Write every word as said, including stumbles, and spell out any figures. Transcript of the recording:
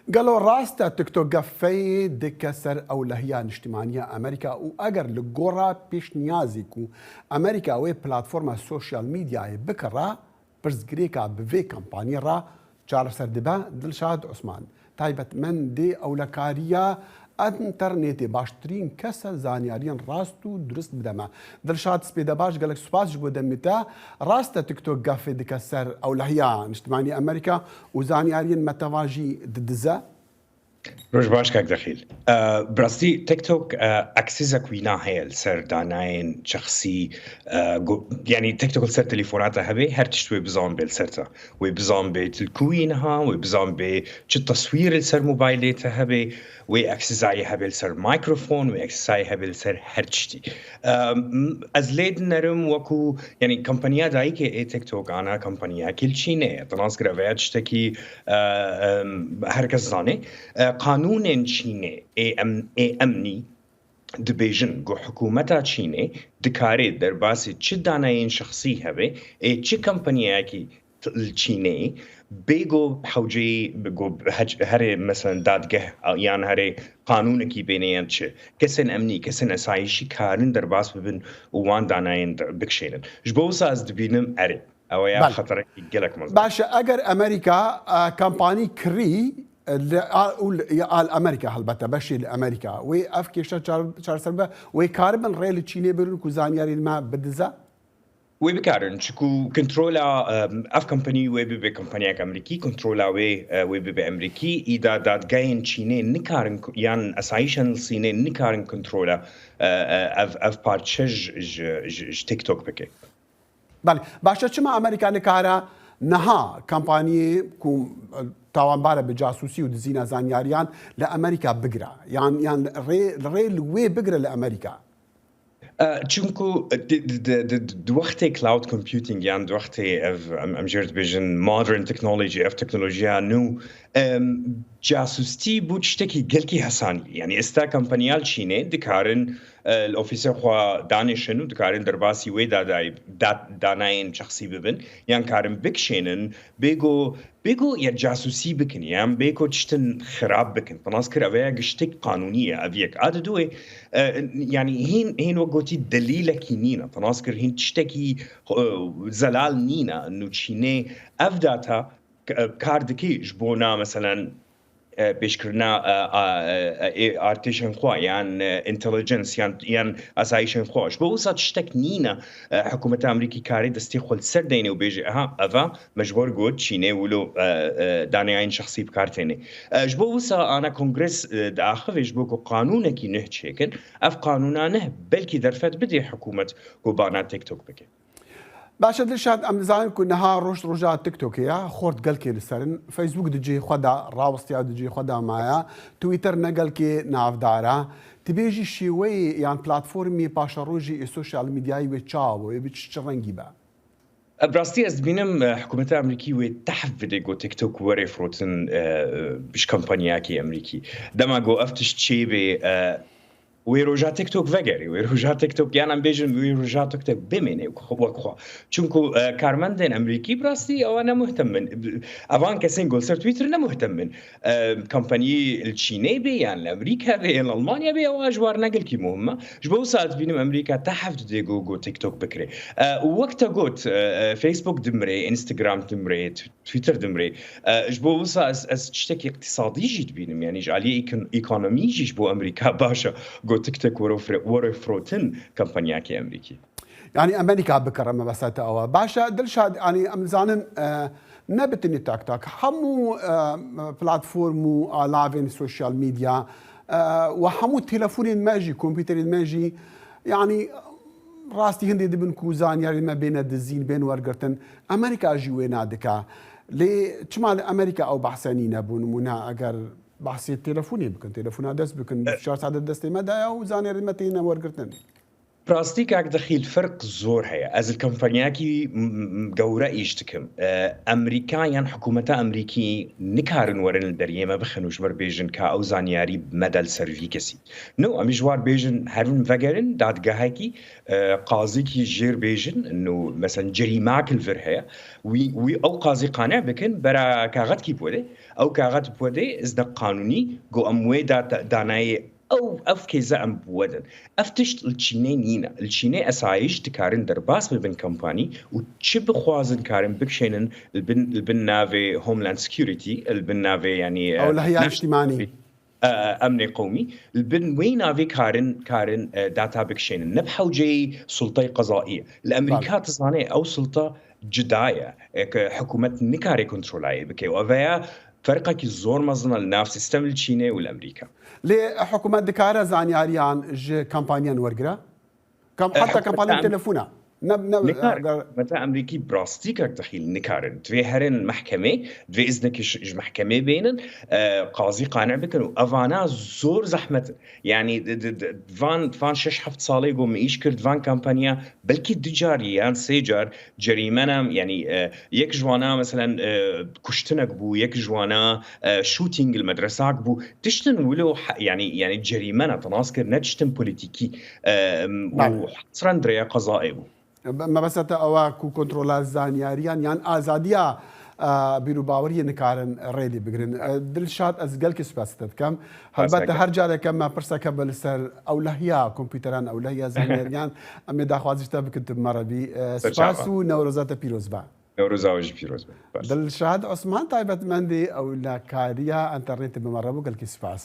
Gelo rast e TikTok gefeyê dike ser ewlehiya niştimaniya Amerîka û eger li gora pêşniyazê ku Amerîka wê platforma sosyal medyayê bikira, pirsgirêka bi vê kampaniyê re çareser dibe Dilşad Osman, taybetmendê ewlekariya înternetê, baştirîn kes e, zanyariyên rast û durist bide me. Dilşad Spêdebaş, gelek spas ji bo demê te. Rast e TikTok gefê dike ser ewlehiya niştimanî Amerîka û zanyariyên me teva jî didize? Roj baş kak Dexîl. E, bi rastî TikTok, e, aksêzek wîna heye li ser danayên şexsî, e, go-, yanî TikTok li ser telefona te hebe, her tişt wê bizan bê li ser te. Wê bizan bê tu li ku yî niha, wê bizan bê çi teswîr li ser mobaylê te hebe, wê aksêzayê hebe li ser mikrofon, wê aksêzayê hebe li ser her tiştî. E, m-, ez lê dinerim wekû, yanî kampanya dayikê ê TikTok ana kampanyayekî li Çînê ye. Te nas kir, ev ya tiştekî, e, e, her kes zane. E, qanûnên Çînê ê em-, ê emnî dibêjin ku hikûmeta Çînê dikarê derbasî çi daneyên şexsî hebe, ê çi kampanyayekî t-, li Çînê bê ku hewceyî, ku hec-, herê, meselen, dadgeh yan herê qanûnekî bêne yan çi. Kesên emnî, kesên esayîşî karin derbas bibin û wan danayên de-, bikişênin. Ji bo wisa ez dibînim erê. Ew ya Belê. Xeterekî gelek mezin. Baş e, eger Amerîka, e, kampanî kirî, e, li, a, û li, ya, al Amerîka helbete, beşê li Amerîka. Wê ev kêşe çar-, çareser be, wê karibin rê li Çînê birin ku zanyarî me bidize? Wê bikarin, çiku kontrola, e, ev kampanî wê bibe kampanyayek Amerîkî, kontrola wê, e, wê bibe Amerîkî, îda dadgehên Çînê nikarin ku-, yan esayîşên li Çînê nikarin kontrola, e, e, ev, ev parçe ji, ji, ji, ji TikTok bike. Belê. Baş e, çima Amerîka nikare niha kampaniyê ku, e, tawanbar e bi casûsî û dizîna zanyariyan li Amerîka bigire? Yan, yan rê, rê li wê bigire li Amerîka? E, çunku di, di, di, di, di wextê cloud computing yan di wextê ev, em, em jê re dibêjin modern technology, ev teknolojiya nû, em, casûstî bû tiştekî gelkî hesanî. Yanî êsta kampanya li Çînê dikarin e, li ofîsê xwe danêşin û dikarin derbasî wê dadayî, da-, danayên şexsî bibin, yan karin bikişênin, bê ku, bê ku ya casûsî bikin, yan bê ku tiştin xirab bikin. Te nas kir, ev ya giştek qanûnî ye, ev yek. A di duwê, e, yanî hîn, hîn wek gotî delîlekî nîne. Te nas kir hîn tiştekî, e, zelal nîne. Nû Çînê ev data k-, kar dike ji bona, meselen, e, pêşkirina, e, a, e, e, artêşên xwe yan, e, intelligence yan, yan asayîşên xwe. Ji bo wisa tiştek nîne, e, hikûmeta Amerîkî karê destê xwe li ser deyne û bêje, aha, eva me ji bo re got Çînê wilo, e, e, daneyên şexsî bi kar têne. E, ji bo wisa ana kongres, e, diaxivê ji bo ku qanûnekî nuh çêkin, ev qanûna nuh belkî derfet bidê hikûmet ku bana TikTok bike. Baş e Dilşad, em dizanin ku niha roj roja TikTokê ye, xort gelkê li ser in. Facebook di cihê xwe de rawestiya, di cihê xwe de maye. Twitter ne gelkê navdar e. Tu bêjî şêweyê yan platformê paşerojê ê sosyal medyayê wê çawa be, wê bi çi, çi rengî be? E, bi rastî ez dibînim, e, hikûmeta Amerîkî wê tehf bide ku TikTok were firotin, e, ji kampanyayekî Amerîkî. Dema ku ev tişt çêbê, e, Wê roja TikTok vegerê, wê roja TikTok, yan em bêjin wê roja TikTok bimêne wek xwe. Çunku, e, karmendên Amerîkî bi rastî ewa ne muhtem in. Evan kesên ku li ser Twitter ne muhtem in. E, kampanî li Çînê bê, yan li Amerîka bê, yan li Almanya bê, ewa ji war ne gelkî muhim e. Ji bo wisa ez dibînim Amerîka tehf dide ku, ku TikTok bikirê. E, û wek te got, e, e, Facebook dimrê, Instagram dimrê, Twitter dimrê. E, ji bo wisa ez, ez tiştekî îqtîsadî jî dibînim. Yanî ji aliyê ekon-, ekonomî jî ji bo Amerîka baş e. Got TikTok were fre-, were firotin kampanyakê Amerîkî. Yanî Amerîka bikire mebesta te ew e. Baş e, Dilşad, yanî em dizanin, e, ne bi tenê TikTok. Hemû, e, platform û alavên sosyal medya, e, û hemû telefonên me jî, kompîterên me jî, yanî rastî hindê dibin ku zanyarên me bêne dizîn, bên wergirtin. Amerîka jî wê nadike. Lê çima li Amerîka ew behse nîne? Bo nimûne, eger behsê telefonê bikin, telefona dest bikin, E- çar saet di destê me de ye û zanyarên me têne wergirtin. Rastî kak dixîl ferq zor heye. Ez li kompanyakî m- m- gewre îş dikim. E, Emerîka yan hikûmeta Emerîkî nikarin werin li deriyê me bixin û ji me bêjin ka ew zanyarî me de li ser vî kesî. No, em ê ji war bêjin herin vegerin dadgehekî, e, qazîkî jêr bêjin, no, mesela cerîmak li vir heye. Wî, wî ew qazî qane bikin, bera kaxetkî bi wê de. Ew kaxet bi wê de, ez de qanûnî, go em wê da-, danayê ew, ev kêze em bi we din. Ev tişt li Çînê nîne. Li Çînê esayîş dikarin derbas bibin kompanî û çi bixwazin karin bikişênin li bin, li bin navê Homeland Security, li bin navê, yanî, e, Ewlehiya nav- Niştimanî. E, emnê qewmî, li bin wê navê karin, karin, e, data bikişênin. Ne bi hewceyî sultayê qezaî ye. Li Emerîka Bale. Dizane ew sulta cida ye, e, ke hikûmet nikare kontrolayê bike. Û ev ya ferqekî zor mezin e li nav sîstem li Çînê û li Emerîka. Lê hikûmet dikare zanyariyan ji kampaniyan wergire? Kam, E, heta hikûmeta kampaniyan Em- telefona. Ne, ne, Nikar, eger hikûmeta Emerîkî bi rastî kak dixîl nikarin. Divê herin mehkemê, divê iznekî ji, ji mehkemê bênin, e, qazî qane bikin û evana zor zehmet in. Yanî di, di, di, van, van şeş heft salê go min îş kir, van kampanya belkî du car yan sê car cerîmena, yanî, e, yek ji wana, meselen, e, kuştinek bû, yek ji wana, e, shooting li medresak bû. Tiştin wilo he-, yanî, yanî cerîmena te nas kir, ne tiştin polîtîkî, e, û Bale. Hesran direya qezayê bû. Be-, mebesta te ew e ku kontrola zanyariyan yan azadiya, e, bîr û baweriyê nikarin rêlî bigirin. E, Dilşad, ez gelkî spas te dikim. Helbet Spas her careke me pirseke be li ser ewlehiya kompûteran, ewlehiya zanyariyan, em ê daxwazî ji te bikin tu bi me re bî. E, Te spas çava. Û Newroza te pîroz be. Newroza we jî pîroz be. Baş. Dilşad Osman, taybetmendê ewlekariya înternetê bi me re bû, gelkî spas.